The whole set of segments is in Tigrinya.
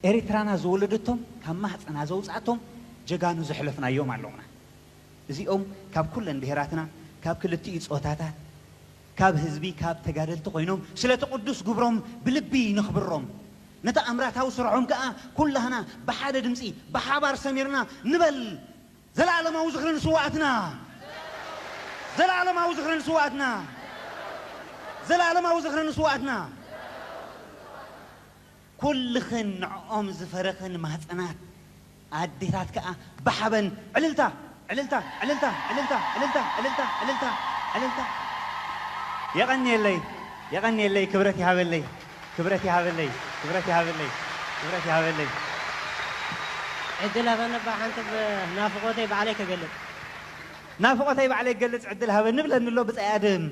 ኤርትራና ዝወለደቶም፣ ካብ ማህፀና ዘውፃእቶም ጀጋኑ ዘሕለፍናዮም ኣለውና። እዚኦም ካብ ኩለን ብሄራትና፣ ካብ ክልቲኡ ፆታታት፣ ካብ ህዝቢ፣ ካብ ተጋደልቲ ኮይኖም ስለቲ ቅዱስ ግብሮም ብልቢ ነኽብሮም። ነቲ ኣምራታዊ ስርሖም ከኣ ኩላህና ብሓደ ድምፂ ብሓባር ሰሚርና ንበል። ዘላለማዊ ዝኽሪ ንስዋኣትና! ዘላለማዊ ዝኽሪ ንስዋኣትና! ዘላለማዊ ዝኽሪ ንስዋኣትና! ኩልኽን ንዕኦም ዝፈረኽን ማህፀናት ኣዴታት ከኣ ብሓበን ዕልልታ፣ ዕልልታ፣ ዕልልታ፣ ዕልልታ፣ ዕልልታ፣ ዕልልታ፣ ዕልልታ፣ ዕልልታ። የቐንየለይ፣ የቐንየለይ፣ ክብረት ይሃበለይ፣ ክብረት ይሃበለይ፣ ክብረት ይሃበለይ፣ ክብረት ይሃበለይ። ዕድል ሃበኒ እባ ሓንቲ ብናፍቖተይ ባዕለይ ክገልጽ። ናፍቖተይ ባዕለይ ክገልጽ ዕድል ሃበኒ ብለኒ ኣሎ ብጻይ ኣድም።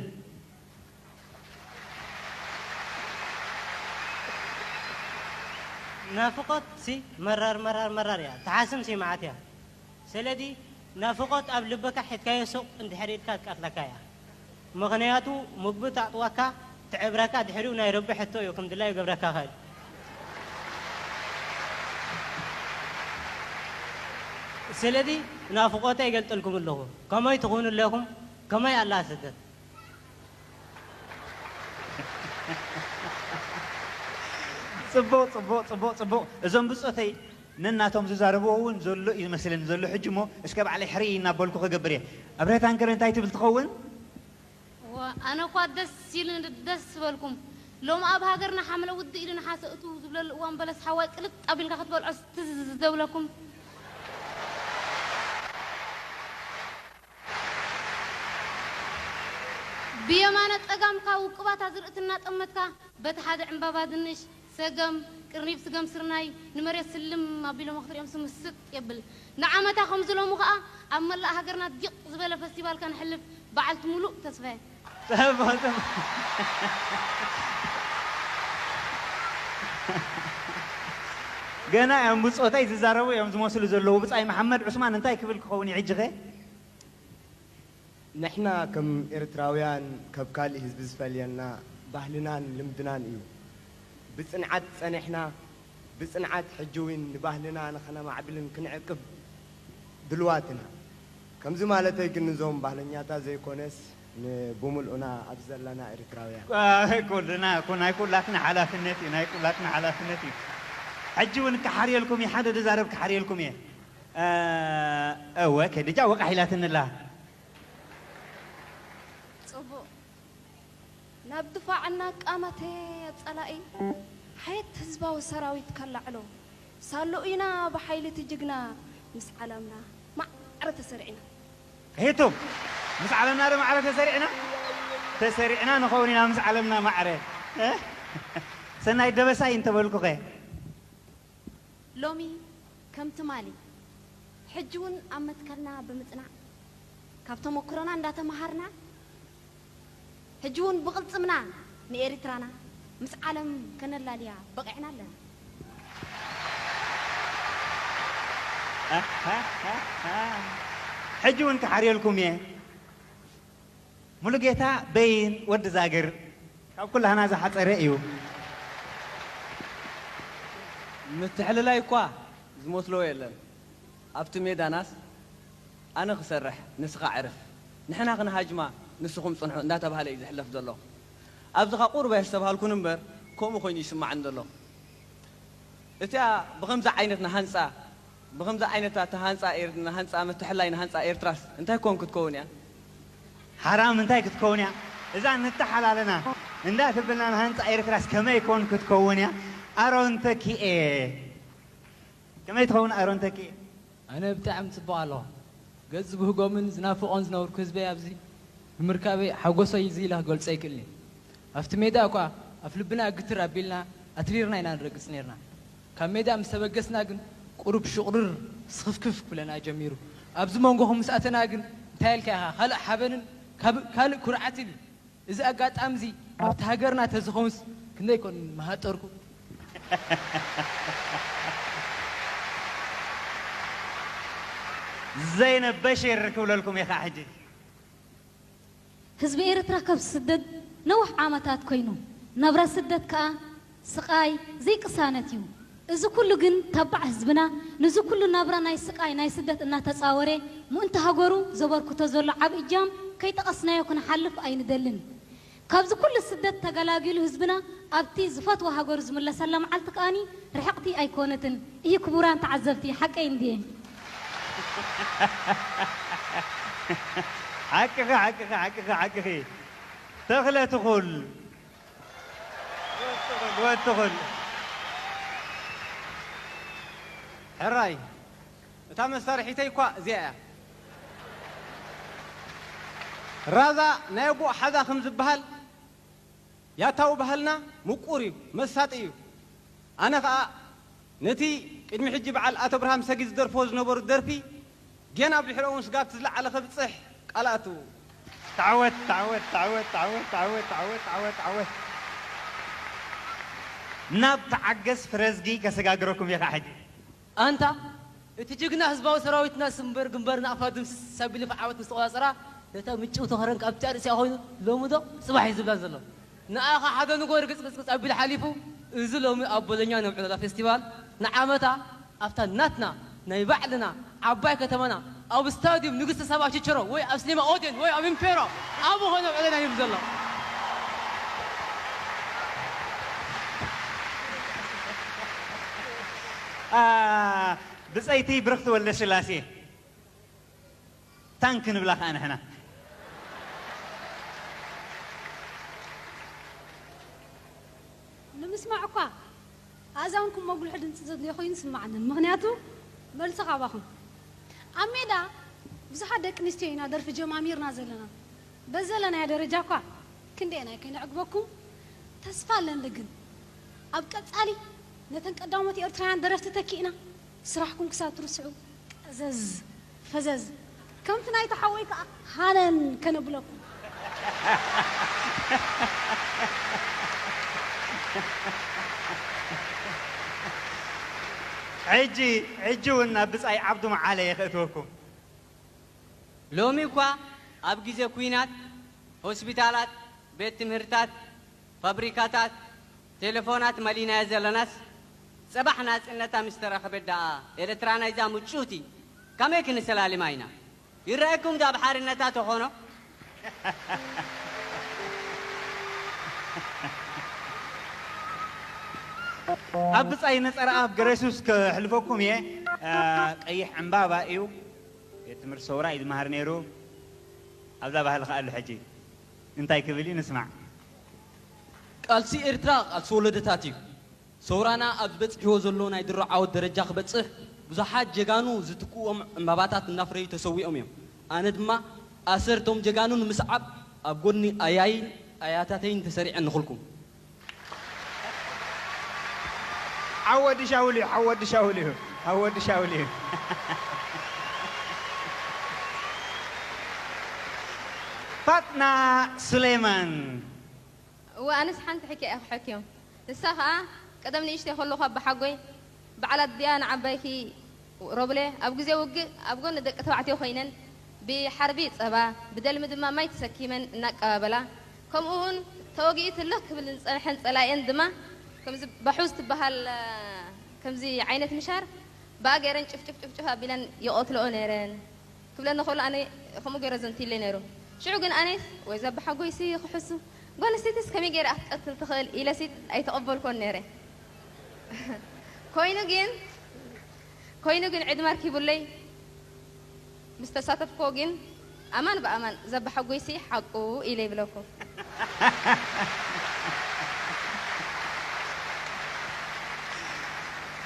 ናፍቖት ሲ መራር መራር መራር እያ፣ ትሓስም ሲ መዓት እያ። ስለዚ ናፍቖት ኣብ ልብካ ሒዝካዮ ሱቕ እንድሕር ኢልካ ትቀትለካ እያ። ምኽንያቱ ምግቢ ታጥወካ፣ ትዕብረካ፣ ድሕሪኡ ናይ ረቢ ሕቶ እዩ ከም ድላዩ ገብረካ ኸእል። ስለዚ ናፍቖተይ ይገልጸልኩም ኣለኹ። ከመይ ትኾኑ ኣለኹም? ከመይ ኣላ ስደት? ጽቡቕ፣ ጽቡቕ፣ ጽቡቕ፣ ጽቡቕ። እዞም ብጾተይ ነናቶም ዝዛረብዎ እውን ዘሎ እዩ ዝመስለኒ ዘሎ ሕጂ እሞ፣ እስከ ባዕለይ ሕርይ እናበልኩ ክገብር እየ። ኣብረታ እንከረ እንታይ ትብል ትኸውን? ዋ፣ ኣነ እኳ ደስ ኢሉኒ ደስ ዝበልኩም። ሎም ኣብ ሃገርና ሓምለ ውድእ ኢሉ ንሓሰ እቱ ዝብለሉ እዋን በለስ ሓዋይ ቅልጥ ኣቢልካ ክትበልዖ ትዝ ዘብለኩም። ብየማነ ጸጋምካ ውቁባት ኣዝርእቲ እናጠመትካ፣ በቲ ሓደ ዕምባባ ድንሽ፣ ሰገም፣ ቅርኒብ ስገም ስርናይ፣ ንመሬት ስልም ኣቢሎሞ ክትሪኦምሲ ምስጥ የብል። ንዓመታ ከምዚ ሎሚ ኸኣ ኣብ መላእ ሃገርና ዲቕ ዝበለ ፈስቲቫል ከነሕልፍ በዓልቲ ሙሉእ ተስፋ እየ። ጽቡቕ፣ ጽቡቕ። ገና እዮም ብጾተይ ዝዛረቡ እዮም ዝመስሉ ዘለዉ። ብጻይ መሓመድ ዑስማን እንታይ ክብል ክኸውን እዩ ሕጂኸ? ንሕና ከም ኤርትራውያን ካብ ካልእ ህዝቢ ዝፈልየና ባህልናን ልምድናን እዩ። ብጽንዓት ጸኒሕና፣ ብጽንዓት ሕጂ እውን ንባህልና ንኸነማዕብልን ክንዕቅብ ድልዋት ኢና። ከምዚ ማለተይ ግን ንዞም ባህለኛታት ዘይኮነስ ንብምልኡና ኣብዚ ዘለና ኤርትራውያን። ኩልና፣ ኩ-፣ ናይ ኩላትና ሓላፍነት እዩ፣ ናይ ኩላትና ሓላፍነት እዩ። ሕጂ እውን ክሓርየልኩም እየ፣ ሓደ ድዛረብ ክሓርየልኩም እየ። እ፣ እወ፣ ከድጃ ወቃሕ ኢላትኒ ኣላ። ጽቡቕ። ናብ ድፋዕ እናቃመተ ጸላኢ ሓየት ህዝባዊ ሰራዊት ከላዕሎ ሳሉ ኢና ብሓይሊ እቲ ጅግና ምስ ዓለምና ማዕረ ተሰሪዕና። ሄቶም፣ ምስ ዓለምና ዶ ማዕረ ተሰሪዕና? ተሰሪዕና ንኸውን ኢና ምስ ዓለምና ማዕረ። እ? ሰናይ ደበሳይ እንተበልኩኸ? ሎሚ ከም ትማሊ፣ ሕጂ እውን ኣብ መትከልና ብምጽናዕ፣ ካብ ተመኩሮና እንዳተመሃርና፣ ሕጂ እውን ብቕልጽምና ንኤርትራና ምስ ዓለም ከነላልያ በቒዕና ኣለና። ሕጂ እውን ክሓርየልኩም እየ። ሙሉጌታ በይን ወዲ ዛግር ካብ ኩላህና ዝሓጸረ እዩ። ምትሕልላይ እኳ ዝመስሎ የለን። ኣብቲ ሜዳናስ ኣነ ክሰርሕ ንስኻ ዕረፍ፣ ንሕና ክንሃጅማ ንስኹም ጽንሑ እንዳተባህለ እዩ ዝሕለፍ ዘሎ። ኣብዚ ኸኣ ቁሩብ ኣየስተብሃልኩን እምበር ከምኡ ኮይኑ ይስማዓኒ ዘሎ። እቲኣ ብኸምዚ ዓይነት ንሃንጻ፣ ብኸምዚ ዓይነት ተሃንጻ ኤር-፣ ንሃንጻ ምትሕልላይ ንሃንጻ ኤርትራስ እንታይ ኮን ክትከውን እያ? ሓራም እንታይ ክትከውን እያ? እዛ ንተሓላለና እንዳ ትብልና ንሃንጻ ኤርትራስ ከመይ ኮን ክትከውን እያ? ኣሮን ተኪኤ። ከመይ ትኸውን ኣሮን ተኪኤ? ኣነ ብጣዕሚ ጽቡቕ ኣለኹ። ገጽ ዝብህጎምን ዝናፍቖን ዝነበርኩ ህዝበይ ኣብዚ ብምርካበይ ሓጎሰይ እዚ ኢለ ክገልጾ ኣይክእልን እየ። ኣብቲ ሜዳ እኳ ኣፍ ልብና ግትር ኣቢልና ኣትሪርና ኢና ንረግጽ ነይርና። ካብ ሜዳ ምስ ተበገስና ግን ቁሩብ ሽቑርር ስኽፍክፍ ክብለና ጀሚሩ። ኣብዚ መንጎኹም ምስ ኣተና ግን እንታይ ኢልካ ኢኻ ካልእ ሓበንን ካብ-፣ ካልእ ኩርዓትን እዩ። እዚ ኣጋጣሚ እዚ ኣብቲ ሃገርና ተዝኸውንስ ክንደይ ኮን ምሃጠርኩ። ዘይነብ በሽር ክብለልኩም እየ ከዓ ሕጂ። ህዝቢ ኤርትራ ካብ ስደት ነዊሕ ዓመታት ኮይኑ፣ ናብራ ስደት ከኣ ስቓይ ዘይቅሳነት እዩ። እዚ ኩሉ ግን ተባዕ ህዝብና፣ ንዚ ኩሉ ናብራ ናይ ስቃይ ናይ ስደት እናተጻወረ፣ ምእንቲ ሃገሩ ዘበርክቶ ዘሎ ዓቢ እጃም ከይጠቐስናዮ ክንሓልፍ ኣይንደልን። ካብዚ ኩሉ ስደት ተገላጊሉ ህዝብና ኣብቲ ዝፈትዎ ሃገሩ ዝምለሰላ መዓልቲ ከኣኒ ርሕቕቲ ኣይኮነትን። እሂ ክቡራን ተዓዘብቲ፣ ሓቀይ እንድየ? ሓቅኺ፣ ሓቅኺ፣ ሓቅኺ፣ ሓቅኺ። ተኽለ ትኹል። ወትኹል፣ ወትኹል። ሕራይ፣ እታ መሳርሒተይ እኳ እዚኣ እያ። ራዛ ናይ ኣቦኡ ሓዛ ከም ዝበሃል ያታዊ ባህልና ምቁር እዩ፣ መሳጢ እዩ። ኣነ ኸኣ ነቲ ቅድሚ ሕጂ በዓል ኣቶ ኣብርሃም ሰጊድ ዝደርፍዎ ዝነበሩ ደርፊ ጌና ብድሕሪኡ እውን ስጋብ እቲ ዝለዓለ ከብጽሕ ቃል እኣቱ። ተዓወት፣ ተዓወት፣ ተዓወት፣ ተዓወት፣ ተዓወት፣ ተዓወት፣ ተዓወት፣ ተዓወት። ናብ ተዓገስ ፍረዝጊ ከሰጋግረኩም እየ ኸዓ ሕጂ። ኣንታ እቲ ጅግና ህዝባዊ ሰራዊትና ስምበር ግንባር ናቕፋ ድምስስ ኣቢሉ ብዓወት ምስ ተቖጻጸራ፣ ነታ ምጭውቲ ከረን ካብቲ ኣርእሲኣ ኮይኑ ሎሚ ዶ ጽባሕ እዩ ዝብላ ዘሎ። ንኣኻ ሓደ ንጎ ርግጽግጽግጽ ኣቢሉ ሓሊፉ፣ እዚ ሎሚ ኣብ ቦሎኛ ነብዕለላ ፌስቲቫል ንዓመታ ኣብታ ናትና ናይ ባዕልና ዓባይ ከተማና ኣብ ስታድዩም ንግስተ ሳባ ችችሮ ወይ ኣብ ሲኔማ ኦዴን ወይ ኣብ ኢምፔሮ ኣብኡ ከነብዕለና እዩ ዘሎ። ብጸይቲ ብርኽቲ ወልደስላሴ ታንክ ንብላ ከኣ ንሕና። ንምስማዕ እኳ ኣእዛንኩም መጉልሒ ድምፂ ዘድልዮ ኮይኑ ይስማዓንን፣ ምኽንያቱ መልሲ ካባኹም። ኣብ ሜዳ ብዙሓት ደቂ ኣንስትዮ ኢና ደርፊ ጀማሚርና ዘለና። በዚ ዘለናዮ ደረጃ እኳ ክንደየናይ ከይነዕግበኩም ተስፋ ኣለኒ። ግን ኣብ ቀፃሊ ነተን ቀዳሞት ኤርትራውያን ደረፍቲ ተኪእና ስራሕኩም ክሳብ ትርስዑ ቀዘዝ ፈዘዝ ከምቲ ናይቲ ሓወይ ከዓ ሃነን ከነብለኩም። ሕጂ ሕጂ እውን ናብ ብጻይ ዓብዱ መዓለ እየ ከእትወኩም። ሎሚ እኳ ኣብ ግዜ ኲናት ሆስፒታላት፣ ቤት ትምህርታት፣ ፋብሪካታት፣ ቴለፎናት መሊእናዮ ዘለናስ ጽባሕ ናጽነታ ምስ ተረኸበት ደኣ ኤርትራ ናይዛ ምጭውቲ ከመይ ክንሰላልማ ኢና? ይረኣየኩም ዶ ኣብ ሓርነታ ተኾኖ? ኣብ ብጻይ ነጸረኣብ ገረሱስ ከሕልፈኩም እየ። ቀይሕ ዕምባባ እዩ። ቤት ትምህርቲ ሰውራ እዩ ዝመሃር ነይሩ። ኣብዛ ባህሊ ከኣ ኣሎ ሕጂ እንታይ ክብል እዩ ንስማዕ። ቃልሲ ኤርትራ ቃልሲ ወለደታት እዩ። ሰውራና ኣብ ዝበጽሕዎ ዘሎ ናይ ድሮ ዓወት ደረጃ ክበጽሕ ብዙሓት ጀጋኑ ዝትክእዎም ዕምባባታት እናፍረዩ ተሰዊኦም እዮም። ኣነ ድማ ኣሰር እቶም ጀጋኑ ንምስዓብ ኣብ ጎድኒ ኣያይን ኣያታተይን ተሰሪዐ እንኾልኩም። ሓወዲ ሻውል እዩ፣ ሓወዲ ሻውል እዩ፣ ሓወዲ ሻውል እዩ። ፋጥና ሱሌማን። እወ ኣነስ ሓንቲ ሕክያ እየ ክሐክዮም። ንሳ ኸኣ ቀደም ንእሽተይ ከለኹ ኣባሓጎይ በዓል ኣዲኣ ንዓባይኪ ሮብለ ኣብ ግዜ ውግእ ኣብ ጎኒ ደቂ ተባዕትዮ ኮይነን ብሓርቢ ጸባ ብደልሚ ድማ ማይ ተሰኪመን እናቀባበላ ከምኡ እውን ተወጊኡ ትልኽ ክብል ዝጸንሐን ጸላኢአን ድማ ከምዚ ባሑዝ ትበሃል ከምዚ ዓይነት ምሻር ብኣ ገይረን ጭፍጭፍ ጭፍጭፍ ኣቢለን ይቐትልኦ ነይረን። ክብለኒ ከሎ ኣነ ከምኡ ገይረ ዘንትይለይ ነይሩ። ሽዑ ግን ኣነስ ወይ ዘበሓጎይሲ ክሕሱ ጓል ኣንስተይትስ ከመይ ገይረ ክትቀትል ትኽእል ኢለሲ ኣይተቐበልኮን ነይረ። ኮይኑ ግን ኮይኑ ግን ዕድመ ኣርኪቡለይ ምስ ተሳተፍኮ ግን ኣማን ብኣማን ዘበሓጎይሲ ሓቁ ኢለ ይብለኩም።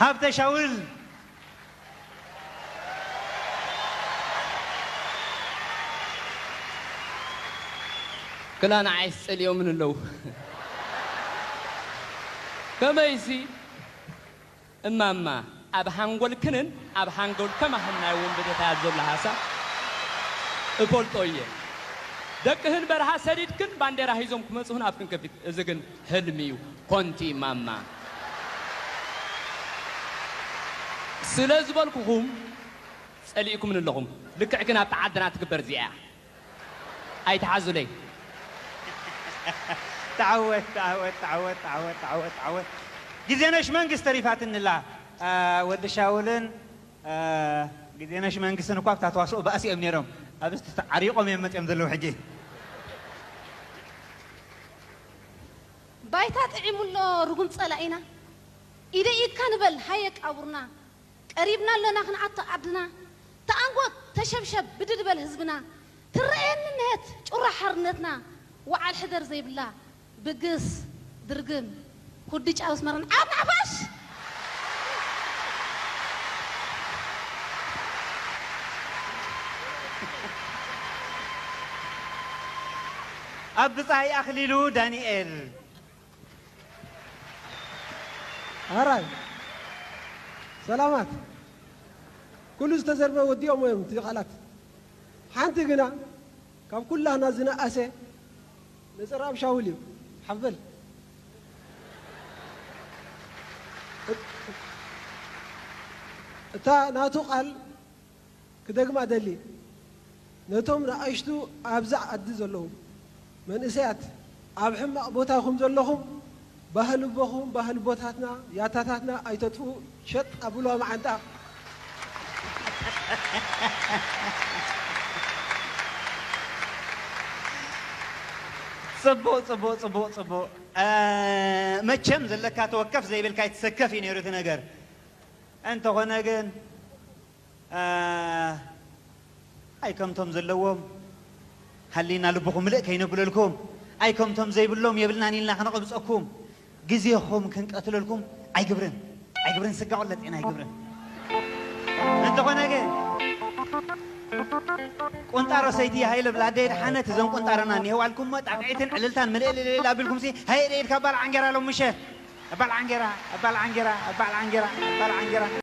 ሃብተ ሻውል ክላ ንዓይስ ጸሊኦምን ኣለዉ። ከመይሲ እማማ ኣብ ሃንጎልክንን ኣብ ሃንጎል ከማኽን ናይ ወንበዴታያት ዘሎ ሃሳብ እፈልጦ እየ። ደቅህን በረኻ ሰዲድክን ባንዴራ ሂዞም ክመጽኹን ኣፍክን ከፊት። እዚ ግን ህልሚ እዩ። ኮንቲ ማማ ስለ ዝበልኩኹም ጸሊእኩምን ኣለኹም። ልክዕ ግን ኣብታ ዓድና ትግበር እዚኣ እያ። ኣይትሓዙለይ። ተዓወት ተዓወት ተዓወት ተዓወት ተዓወት ተዓወት። ግዜነሽ መንግስት ተሪፋትኒ ኣላ። አ፣ ወዲ ሻውልን፣ አ፣ ግዜነሽ መንግስትን እኳ ኣብታ ተዋስኦ ባእሲ እዮም ነይሮም። ኣብዚ ተዓሪቖም እዮም መፅዮም ዘለዉ ሕጂ። ባይታ ጥዒሙ ኣሎ ርጉም ጸላኢና። ኢደ ኢድካ ንበል ሃየ ቃቡርና። ቀሪብና ኣለና ክንኣቶ ዓድና። ተኣንጎት ተሸብሸብ ብድድ በል ህዝብና። ትረኣየኒ እነሀት ጩራ ሓርነትና። ወዓል ሕደር ዘይብላ ብግስ ድርግም ኩዲ ጫውስ መረን ዓብ ናዕፋሽ። ኣብ ብጻይ ኣኽሊሉ ዳንኤል። ኣራይ ሰላማት ኩሉ ዝተዘርበ ወዲኦም እዮም እቲ ቃላት። ሓንቲ ግና ካብ ኩላህና ዝነኣሰ ነጸራብ ሻውል እዩ። ሓበል እታ ናቱ ቃል ክደግማ ደሊ ነቶም ንኣሽቱ ኣብዛ ዓዲ ዘለዉ መንእሰያት ኣብ ሕማቕ ቦታ ኢኹም ዘለኹም ባህሊ ኣቦኹም ባህሊ ኣቦታትና ያታታትና ኣይተጥፍኡ ሸጥ ኣብልዋ መዓንጣ። ጽቡቕ ጽቡቕ ጽቡቕ ጽቡቕ። መቸም ዘለካ ተወከፍ ዘይብልካ ይትሰከፍ እዩ ነይሩ እቲ ነገር። እንተኾነ ግን ኣይ ከምቶም ዘለዎም ሃሊና ልብኹም ምልእ ከይነብለልኩም፣ ኣይ ከምቶም ዘይብሎም የብልናን ኢልና ከነቐብፀኩም፣ ግዜኹም ክንቀትለልኩም ኣይግብርን። ኣይግብርን ስጋ ወለጤና ኣይግብርን። እንተኾነ ግን ቁንጣሮ ሰይቲ ሃይለ ብላደይ ድሓነት እዞም ቁንጣሮና እኒሄው ኣልኩሞ ጣቕዒትን ዕልልታን ምልእልልል ኣቢልኩምሲ ሃየ ደኢድ ካብ ባል ዓንጌራ ሎም ምሸ ባል ዓንጌራ ባል ዓንጌራ ባል ዓንጌራ ባል ዓንጌራ